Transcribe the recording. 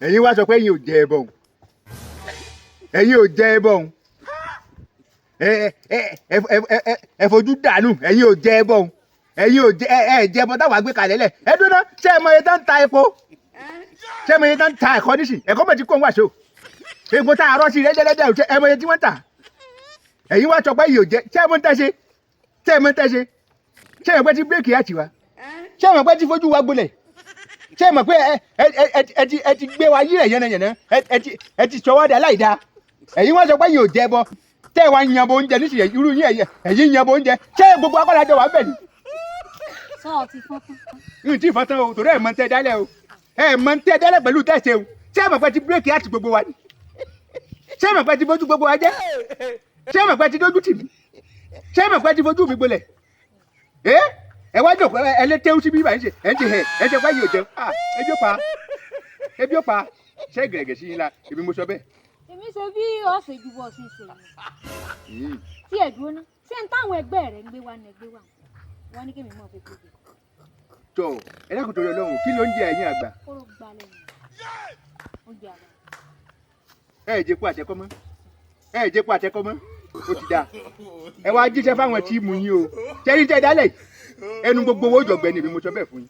Ẹ̀yin wá sọ pé ẹ̀yin ò jẹ ẹbọ òun, ẹ̀yin ò jẹ ẹbọ òun, ẹ ẹ ẹ ẹ ẹ ẹ fojú dànù, ẹ̀yin ò jẹ ẹbọ òun, ẹ̀yin ò jẹ ẹ ẹ jẹ ẹbọ táwa gbé kalẹ̀ lẹ̀. Ẹ dúró, ṣé ẹ mọ iye tó ń ta epo? Ṣé ẹ mọ iye tó ń ta ẹ̀kọ́ nísìn? Ẹ̀kọ́ mọ̀ tí kò ń wàṣọ epo tá a rọ́ sí rẹ́dẹ́rẹ́dẹ́, ṣé ẹ mọ iye tí wọ́n ń tà? Ẹ̀yin wá sọ pé ẹ̀yin ò jẹ. Ṣé ẹ mọ ń tẹ́ ṣe? Ṣé ẹ mọ ń tẹ́ ṣe? Ṣé ẹ mọ̀ pé tí bírèkì ẹ̀ tì wá? Ṣé ẹ mọ̀ pé tí fojú wa gbolẹ̀? Ṣé ẹ mọ̀ pé ẹ ẹ ẹ ẹ ti ẹ ti gbé wa yílẹ̀ yánnayànna? Ẹ ti sọ wá dà láìda. Ẹ̀yin wá sọ pé ẹ̀yin ò jẹ bọ, tẹ́ ẹ wá yan bo oúnjẹ nísìnyẹ, irú yín, ẹ̀yin yan bo oúnjẹ. Ṣé gbogbo akọ́lájọ wà bẹ̀ ni? Sọ ọ ti fọ́n tán. N tí ì fọ́n tán o, torí ẹ̀ mọ̀ ń tẹ́ dálẹ̀ o, ẹ̀ mọ̀ ń tẹ́ dálẹ̀ pẹ̀lú tẹ̀sẹ̀ o. Ṣé ẹ mọ̀ pé ti bírèkì àti gbogbo wa ni? Ṣé ẹ mọ̀ pé ti fojú gbogbo wa jẹ́? Ṣé ẹ mọ̀ pé ti dójú tì mí? Ṣé ẹ mọ̀ pé ti fojú mi gbolẹ̀? Ẹ ẹ wá jòkó, ẹ lé téwú síbí báyìí, ṣe ẹ ń ṣe ẹ ẹ ṣe pé yìí ò jẹun. Ah, ebi ó pa, ebi ó pa. Ṣé gẹ̀rẹ́gẹ̀ sí yín la? Èmi mo sọ bẹ́ẹ̀. Èmi ṣe bí ọ̀sẹ̀ ju bọ́ sí ṣe yìí tí ẹ̀ dúró ná. Ṣé n táwọn ẹgbẹ́ rẹ̀ ń gbé wá ní ẹgbẹ́ wà wọ́n ní kémi mọ̀ fi kú jẹ. Tó ẹ dákun, torí Ọlọ́run, kí ló ń jẹ ẹ̀yin àgbà? Kóró gbalẹ̀ nù oúnjẹ àgbà. Ẹ ẹ̀ jẹ́ kó àtẹ́kọ́ mọ́, ẹ ẹ̀ jẹ́ kó àtẹ́kọ́ mọ́. Ó ti dáa, ẹ wá jíṣẹ́ fáwọn tíìmù yín o. Ṣẹ́rí tẹ́ dálẹ̀ yìí, ẹnu gbogbo owó jọ̀gbẹ́ ni. Èmi mo sọ bẹ́ẹ̀ fún yín.